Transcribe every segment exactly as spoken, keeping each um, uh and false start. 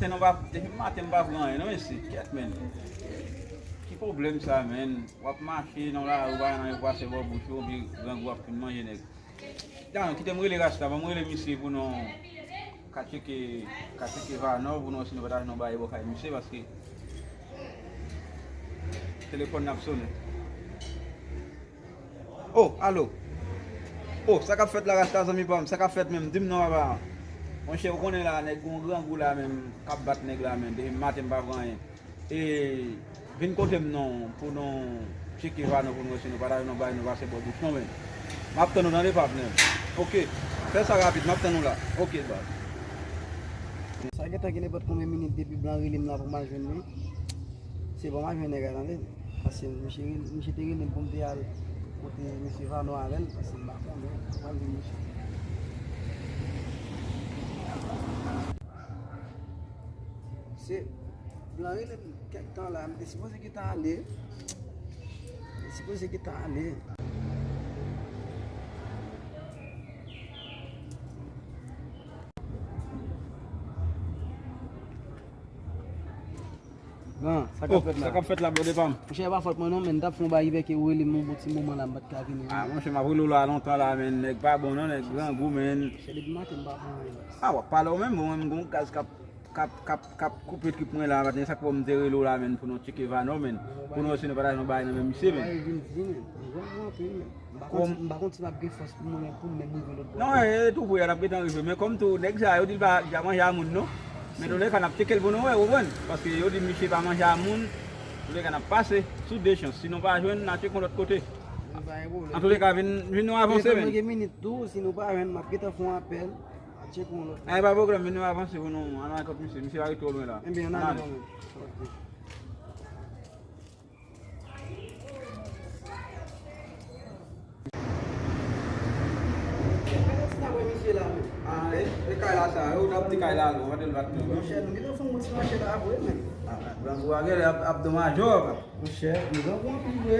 Non, pa, depi maten m pa pran anyen, non, mesye. Kèt, menn. Ki pwoblèm sa, menn? W ap mache nan lari, w pa nan yon pase bò bouch ou, epi grangou ap fin manje nèg. Kite m rele Rasta, ban m rele misye pou nou ka tcheke, ka tcheke Vanò, pou nou wè si nou pa ta jwenn yon bagay bò kay misye, paske telefòn nan ap sonnen. Oh, alo. Oh, sa k ap fèt la, Rasta, zanmi pa m? Sa k ap fèt menm? Di m non, papa. Monchè, ou konnen la, nèg gon grangou la menm, k ap bat nèg la menm. Depi maten m pa pran anyen. E vin kote m non, pou nou tcheke Vanò, pou nou wè si nou pa ta jwenn yon bagay nou pase bò bouch non, menm. M ap tann ou, tande, patnè. Ok. Fè sa rapid, m ap tann ou la. Ok, baz. Sa gentan gen nenpòt konbyen minit depi Blan rele m la pou m al jwenn li. Se bon, m al jwenn nèg la, tande. Paske misye, misye te rele m pou m te al kote mesye Vanò avè l, paske m pa konnen, m pa jwenn misye. Se Blan rele m kèk tan la, m te sipoze gentan ale. M te sipoze gentan ale. Bon, sa k ap fèt la? Sa k ap fèt la, brother pa m? Monchè, e pa fòt mwen non, men m t ap fè yon bagay ki fè ke ou rele m yon bon ti moman la, m pa t ka vini. Ah, monchè, m ap rele w la lontan la, men nèg pa bon non, nèg grangou, men. Monchè, depi maten m pa pran anyen. Ah, w ap pale w menm, bon, menm gon gaz k ap, k ap, k ap, k ap koupe trip mwen la, maten, sa k fè m te rele w la, men, pou nou tcheke Vanò, men, pou nou wè si nou pa ta jwenn yon bagay nan men misye, men. Bagay vin di, men, m grangou anpil, men. M pa konn si, m pa konn si m ap gen fòs pou mwen, pou m menm rive lòt bò. Non, e, e tou pre a, n ap gentan rive. Men kòm tou, nèg sa yo di l pa, pa manje a moun, non. Men toulèka, n ap tcheke l pou nou wè, ou konprann? Paske yo di misye pa manje a moun. Toulèka, n ap pase sou de chans. Si nou pa jwenn, n a tcheke yon lòt kote. Antoulèka, vin, vin nou avanse, men. Mwen gen minit tou, si nou pa jwenn, m ap gentan fè yon apèl. N a tcheke yon lòt. Ay, pa pwoblèm, vin nou avanse pou nou, ann al kont misye. Misye pa ret twò lwen la. Ebyen, ann ale kanmenm. Ok. Ah, e, e kay la sa, yo t ap di kay la non, kote l bat nou. Monchè, nou gentan fè yon ti mache la vre, men. Ah, grangou a genlè ap, ap domajè, papa. Monchè, nou grangou anpil vre.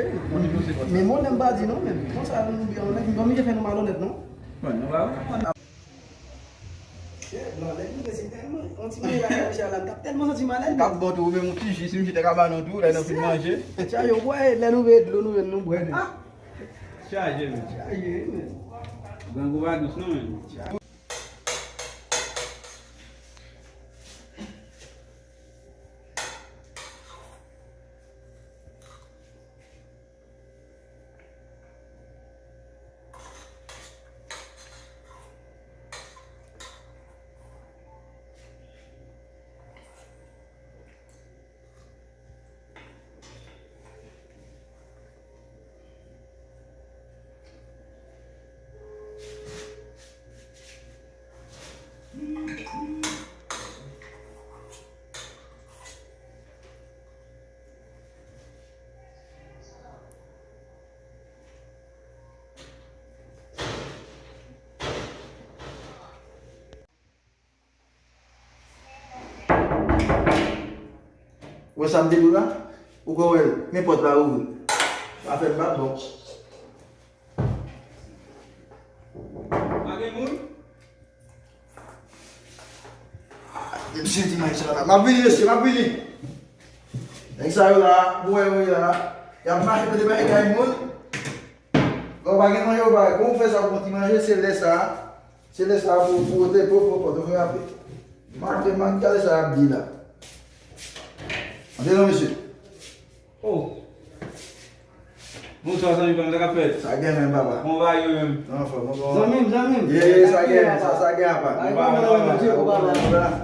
Men mwen menm pa di non, men. Konsa nou byen onèt, nou pa oblije fè nou malonèt non. Bon, nou pa. Monchè, blan nèg nou se tèlman, yon ti manje la ka monchè la, m t ap tèlman santi m alèz. T ap bon tou, ou menm yon ti ji, si misye te ka ba nou tou, lè nou fin manje. Chaje, ou bwè, lè nou veye dlo, nou jwenn nou bwè. Ah! Chaje, men. Chaje, men. Grangou pa dous, non, men. Ou wè sa m te di w la? Ou kwè w wè l? Men pòt la ouvri. Afè m pa bon. Pa gen moun? Ah, mesye di m sa la. M ap vini, mesye, m ap vini. Nèg sa yo la, ou wè yo la. Y ap mache kote bagay kay moun. Lè w pa gen manje, w pa, kòman w fè sa pou yon ti manje, se lè sa, se lè sa pou, pou w te, pou, pou, pou, pou w rape. Manje, manje, gade sa y ap di la. Antre non, mesye. Oh. Bonswa, zanmi pa m, sa k ap fèt? Sa gen menm, papa? Bon, bagay yo menm. Nan fò, bon, bon. Zanmi m, zanmi m. Ye, ye, sa gen, sa, sa gen apa? Bagay pa bon nan men nou, tcheke w, papa.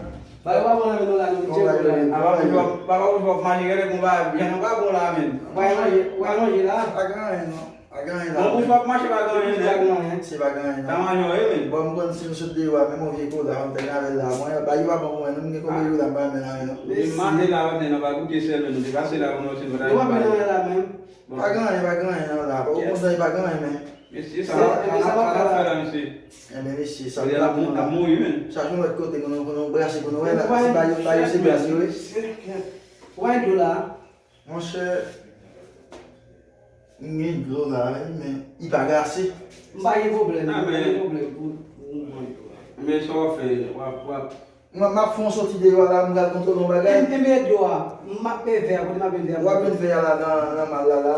Bagay pa bon nan men nou la, nou tcheke w la. Apa, papa, papa, papa, manje, gade, bon, bagay, jan nou pa bon la, menm. Bagay manje, bagay manje la. Pa gen anyen, non. Pa gen anyen la. Bon, bouch w ap mache pa gen anyen, pa gen anyen. Se pa gen anyen, non. Sa manje w ye, men. Bon, m konn si m sot deyò a, menm yon vye kola, m fè avè l la. Mwen, bagay yo pa bon pou mwen, non, m gen kobe yo la, m pa renmen la, non. Depi maten la, maten, nou pa goute sèl, men nou te pase la, pou nou wè si nou pa ta jwenn bagay. Nou pa renmen la, menm. Bon. Pa gen anyen, pa gen anyen, non, la. Ou konn sa, pa gen anyen, men. Mesye, sa, sa, sa, sa n ap fè la, mesye? Enben, mesye, sa ap mouri, men. Chache yon lòt kote pou nou, pou nou brase, pou nou wè la. Si ba yo, ba yo se brase, wi. Ou pa dlo la? Monchè, m gen dlo la, wi, men li pa glase. M pa gen pwoblèm, m pa gen pwoblèm pou, pou ou pran dlo a. Men sa w ap fè, w ap, w ap, M ap, m ap fè yon soti deyò la, m pral kontwole yon bagay. Enben, enben, dlo a, m ap mete vè a, kote m ap mete vè a? W ap jwenn vè a la nan, nan mal la, la.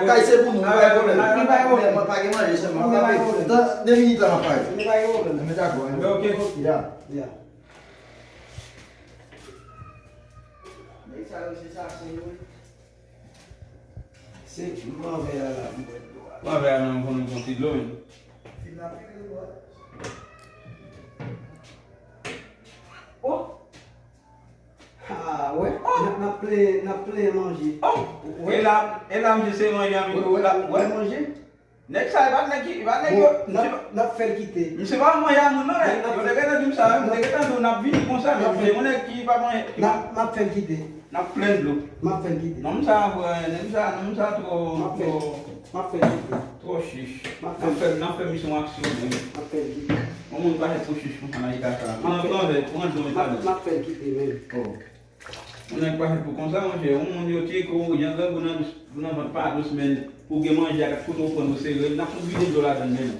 Kay se pou nou, pa gen pwoblèm. Li pa gen pwoblèm. Men mwen pa gen manje sèlman. Li pa gen pwoblèm. Tan, de minit la, m ap pale. Li pa gen pwoblèm. Men dakò, ok. Ya. Ya. Nèg sa yo, se sa, se yo. Se, m pran vè a la, m bwè dlo a. Pran vè a non, m konnen m pran ti dlo, wi. Fin la pike dlo a. Oh! Ah, wè. Oh! N ap, n ap plen, n ap plen manje. Oh! Wè. E la, e la, misye se manje a, misye, wè, wè. Manje? Nèg sa, e pa nèg ki, e pa nèg yo. Bon, n ap, n ap fè l kite. Misye pa manje a moun, non, nèg. Yo te gentan di m sa, yo te gentan di w n ap vini konsa, men misye, yon nèg ki pa manje. N ap, n ap fè l kite. N ap plen dlo. M ap fè l kite. Nonm sa, vrè, nonm sa, nonm sa twò, twò, m ap fè l kite. Twò chich. M ap fè l kite. N ap fè, n ap fè misye yon aksyon, men. M ap fè l kite. Yon moun pa fè twò chich konsa nan eta sa. Pran, pran vè, pran dlo, men pa dlo. M ap fè l kite, men. Oh. Yon nèg pa fèt pou konsa, monchè. Yon moun yo tcheke w, jan grangou nan dous, nan vant pa dous, men ou gen manje a, gad kote w pran dlo sere l, n ap fout vide dlo ladann, men non.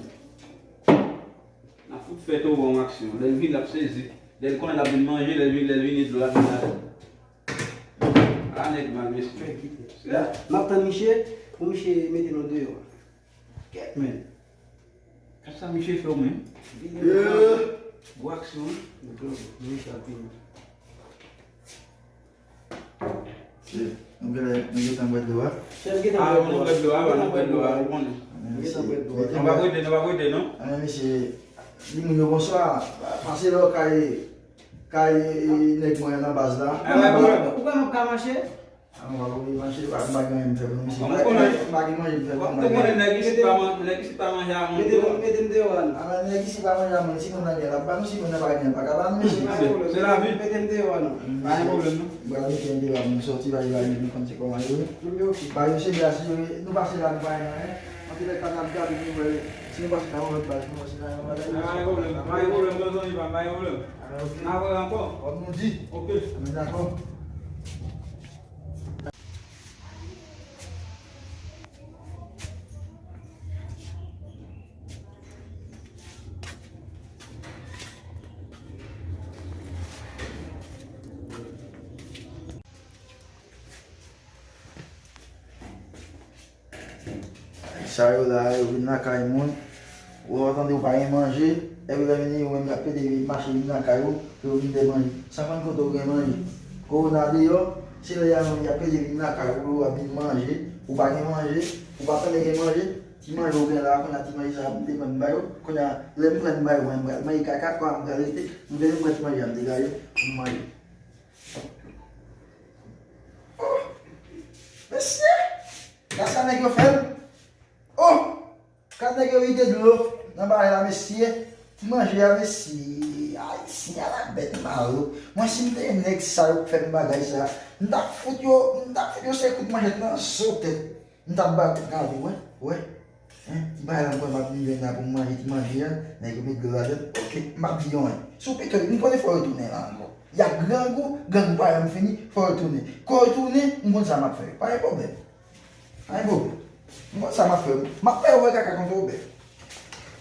N ap fout fè towo a yon aksyon. Lè l vini, l ap sezi. Lè l konnen l ap vin manje, lè l vini, lè l vini, dlo ladann ladann. A, nèg mal, mesye. Fè kite. M ap tann misye, pou misye mete nou deyò. Kèt, men. Gad sa misye fè w menm. Gwo aksyon, wi. Misye ap vini. Chèf, nou genlè, nou gentan bwè dlo a. Chèf gentan bwè dlo a. Ah, nou bwè dlo a, nou bwè dlo a, ou konnen. Gentan bwè dlo a. Nou pa prete, nou pa prete, non. Ah, men misye, di moun yo bonswa. Pase lò kay, kay, e, nèg mwen nan baz la. Ou kwè m ap ka mache? Ah, m ap oblije mache, m pa gen anyen m fè pou nou, mesye. M pa gen manje m fè pou nou. Ou konnen nèg isit pa man-, nèg isit pa manje a moun. Mete m, mete m deyò a non. Ah, men nèg isit pa manje a moun, si moun nan gen, l ap ba nou, si moun nan pa gen, l pa ka ba nou, mesye. Se lavi. Mete m deyò a non. Pa gen pwoblèm, non. M pral mete n deyò a pou nou sòti, bay, bay, nou konn se kòman yo ye. Ba yo se glas yo ye, nou pase la, nou pa gen anyen. Anpil lè, kan n ap gade, nou wè, si nou pase nan yon lòt baz, nou pase nan yon bagay. Pa gen pwoblèm, pa gen pwoblèm, non, zanmi pa m, pa gen pwoblèm. N a wè ankò. Kòm nou di. Ok. Nou dakò. Sa yo la, yo vin lakay moun. Ou tande ou pa gen manje, epi lè vini, yo menm y ap pede mache vin lakay ou, pou yo vin fè manje. San konn kote ou gen manje. Kowona deyò, se lè y a menm y ap pede vin lakay ou, pou yo ap vin manje, ou pa gen manje, ou pa tande gen manje, ti manje ou gen la, kounye a ti manje sa a, m te pran m ba yo, kounye a, lè m pran m ba yo, mwen, m pral manje kaka, kòman m pral rete, m vle m pran ti manje a, m degaje, pou m manje. Oh! Mesye! Gad sa nèg yo fè m! Oh! Gad nèg yo vide dlo nan bagay la, mesye. Ti manje a, mesye. Ayisyen a la bèt mal. Mwen, si m te nèg sa yo k fè m bagay sa, m t ap fout yo, m t ap fout yo se kout manchèt nan zo tèt. M t ap ba yo tout gade, wè, wè. Hein, ti bagay la m kwè m ap vin jwenn la pou m manje ti manje a, nèg yo met dlo ladann. Ok, m p ap di yo anyen. Si w pito, m konnen fò yo tounen la ankò. Y ap grangou, grangou pa janm fini, fò yo tounen. Kon yo tounen, m konn sa m ap fè yo. Pa gen pwoblèm. Pa gen pwoblèm. M konn sa m ap fè yo. M ap fè yo wè kaka konsa w bèf.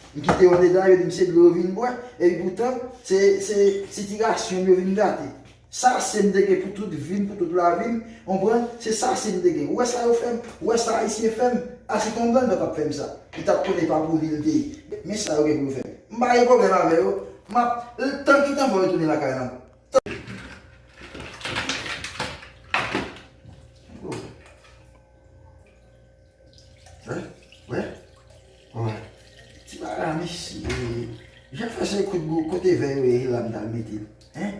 M kite yo andedan, yo di m se dlo yo vin bwè, epi poutan, se, se sitirasyon m yo vin gate. Sase m te gen pou tout vi m, pou tout lavi m, konprann? Se sase m te gen. Ou wè sa yo fè m? Ou wè sa Ayisyen fè m? A se t on blan t ap fè m sa. Li t ap konnen pa pou li l te ye. Men sa yo gen pou yo fè m. M pa gen pwoblèm avè yo. M ap, tan ki tan fò yo tounen lakay la. Wè, wè, wè. Ti bagay la, mesye. Jan fè se kout gou, kote vè yo ye la, m t al mete l. Hein?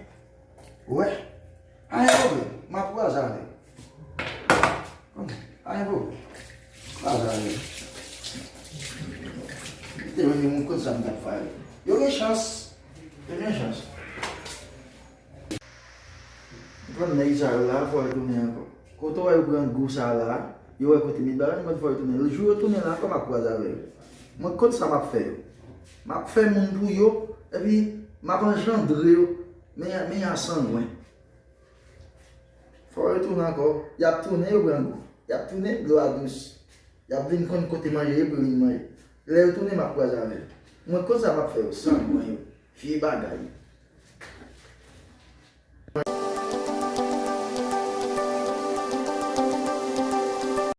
Wè. Pa gen pwoblèm. M ap kwaze avè yo. Pa gen pwoblèm. Kwaze avè yo. M te menm moun konn sa m t ap fè. Yo gen chans. Yo gen chans. M konn nèg sa yo la, fò yo tounen ankò. Kote w wè yo pran gou sa la, yo wè kote m met bagay, m konn fò yo tounen. Jou yo tounen la ankò, m ap kwaze avè yo. Mwen konn sa m ap fè yo. M ap fè moun pou yo, epi m ap anjandre yo. Men, men y a sangwen. Fò yo tounen ankò. Y ap tounen, yo pran gou. Y ap tounen, dlo a dous. Y ap vin konn kote manje ye pou yo vin manje. Lè yo tounen, m ap kwaze avè yo. Mwen konn sa m ap fè yo, sangwen yo. Vye bagay.